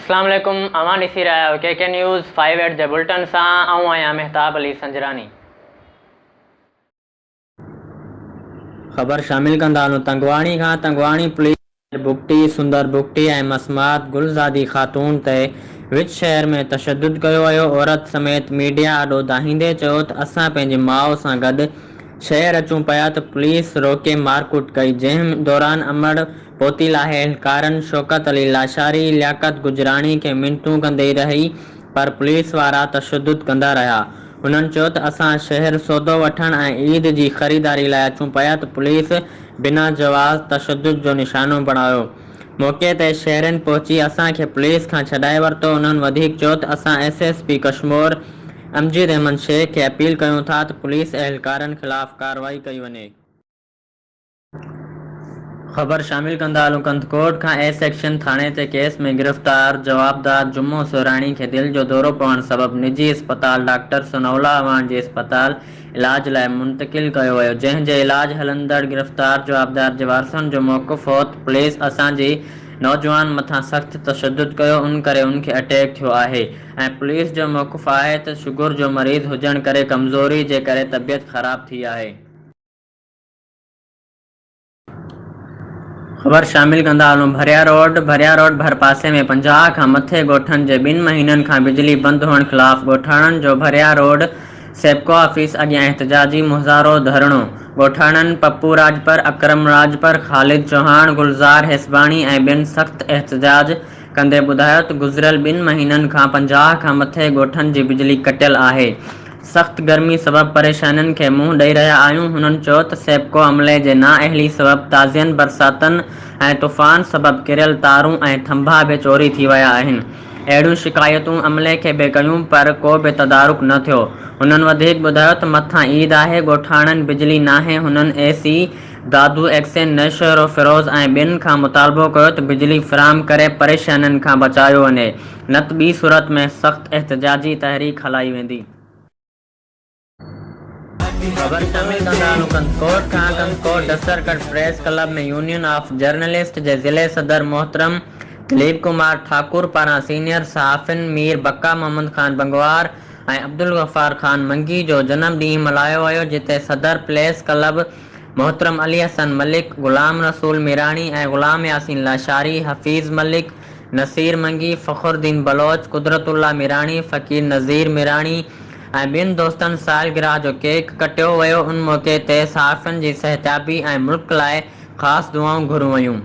اسلام عليڪم اوهان ڏسي رهيا آهيو ڪي ڪي نيوز 5 ايٽ جي بلٽن سان آئون آهيان مهتاب علي سنجراني. خبر شامل ڪندا هلون تنگواڻي کان تنگواڻي پوليس بگٽي، سندر بگٽي ۽ مسمات گلزادي خاتون تي وچ شهر ۾ تشدد ڪيو ويو، عورت سميت ميڊيا آڏو دانهيندي چيو ته اسان پنهنجي ماء سان گڏ شهر اچون پيا ته پوليس روڪي مارڪٽ ڪئي، جنهن دوران امڙ پوتي لاهي اهلڪارن شوڪت علي لاشاري، لياقت گجراڻي کي منتون ڪندي رهي پر پوليس وارا تشدد ڪندا رهيا. هنن چيو ته اسان شهر سودو وٺڻ ۽ عيد جي خريداري لاء اچون پيا ته پوليس بنا جواز تشدد جو نشانو بڻايو. موقعي تي شهرين پهچي اسان کي پوليس کان ڇڏائي ورتو. انهن وڌيڪ چيو ته اسان S S P Kashmore Amjad Ahmed Shaikh کي اپيل ڪيون ٿا ته پوليس اهلڪارن خلاف ڪارروائي ڪئي وڃي. خبر شامل ڪندا هلون ڪنڌڪوٽ کان اي سيڪشن ٿاڻي تي ڪيس ۾ گرفتار جوابدار جمعو سهراڻي کي دل جو دورو پوڻ سبب نجي اسپتال ڊاڪٽر سنولا اعواڻ جي اسپتال علاج لاء منتقل ڪيو ويو جنهن جي علاج هلندڙ گرفتار جوابدار جي وارثن جو موقف هو ته پوليس اسان جي نوجوان مٿان سخت تشدد ڪيو ان ڪري ان کي اٽيڪ ٿيو آهي ۽ پوليس جو موقف آهي ته شگر جو مريض هجڻ ڪري ڪمزوري جي ڪري طبيعت خراب ٿي آهي. خبر شامل ڪندا هلون ڀريا روڊ، ڀريا روڊ ڀرپاسي ۾ 50 کان مٿي ڳوٺن جي ٻن مهينن کان بجلي بند هئڻ خلاف ڳوٺاڻن جو ڀريا روڊ سيپڪو آفيس اڳيان احتجاجي مظاهرو ڌرڻو، ڳوٺاڻن پپو راڄپر، اڪرم راڄپر، خالد چوهاڻ، گلزار هيسباڻي ۽ ٻين سخت احتجاج ڪندي ٻڌايو ته گذريل ٻن مهينن کان 50 کان مٿي ڳوٺن جي بجلي ڪٽيل آهي، سخت گرمي سبب پريشانين کي منهن ڏئي رهيا آهيون، هنن چيو ته سيپڪو عملي جي نااهلي سبب تازين برساتن ۽ طوفان سبب ڪريل تارون ۽ ٿنڀا به چوري ٿي ويا آهن، اهڙيون شڪايتون عملي کي به ڪيون پر ڪو به تدارڪ نه ٿيو، هنن وڌيڪ ٻڌايو ته مٿان عيد آهي ڳوٺاڻن بجلي ناهي هنن اي سي دادو ايڪسين نوشهروفيروز ۽ ٻين کان مطالبو ڪيو ته بجلي فراهم ڪري پريشانين کان بچايو وڃي. نه ته ٻي صورت ۾ سخت احتجاجي تحريڪ هلائي ويندي. خبر شامل ڪندا هلون ڪنڌڪوٽ کان Kandhkot district press club ۾ union of journalist جي ضلعي صدر محترم دليپ ڪمار ٺاڪر پاران سينيئر صحافين مير بقا محمد خان بنگوار ۽ عبدالغفار خان منگي جو جنم ڏينهن ملهايو ويو جتي صدر پريس ڪلب محترم علي حسن ملڪ، غلام رسول ميراڻي ۽ غلام ياسين لاشاري، حفيظ ملڪ، نصير منگي، فخر الدين بلوچ، قدرت الله ميراڻي، فقير نذير ميراڻي ۽ ٻين دوستن سالگرهه جو ڪيڪ ڪٽيو ويو ان موقعي تي صحافين جي صحتيابي ۽ ملڪ لاء خاص دعائون گهريون ويون.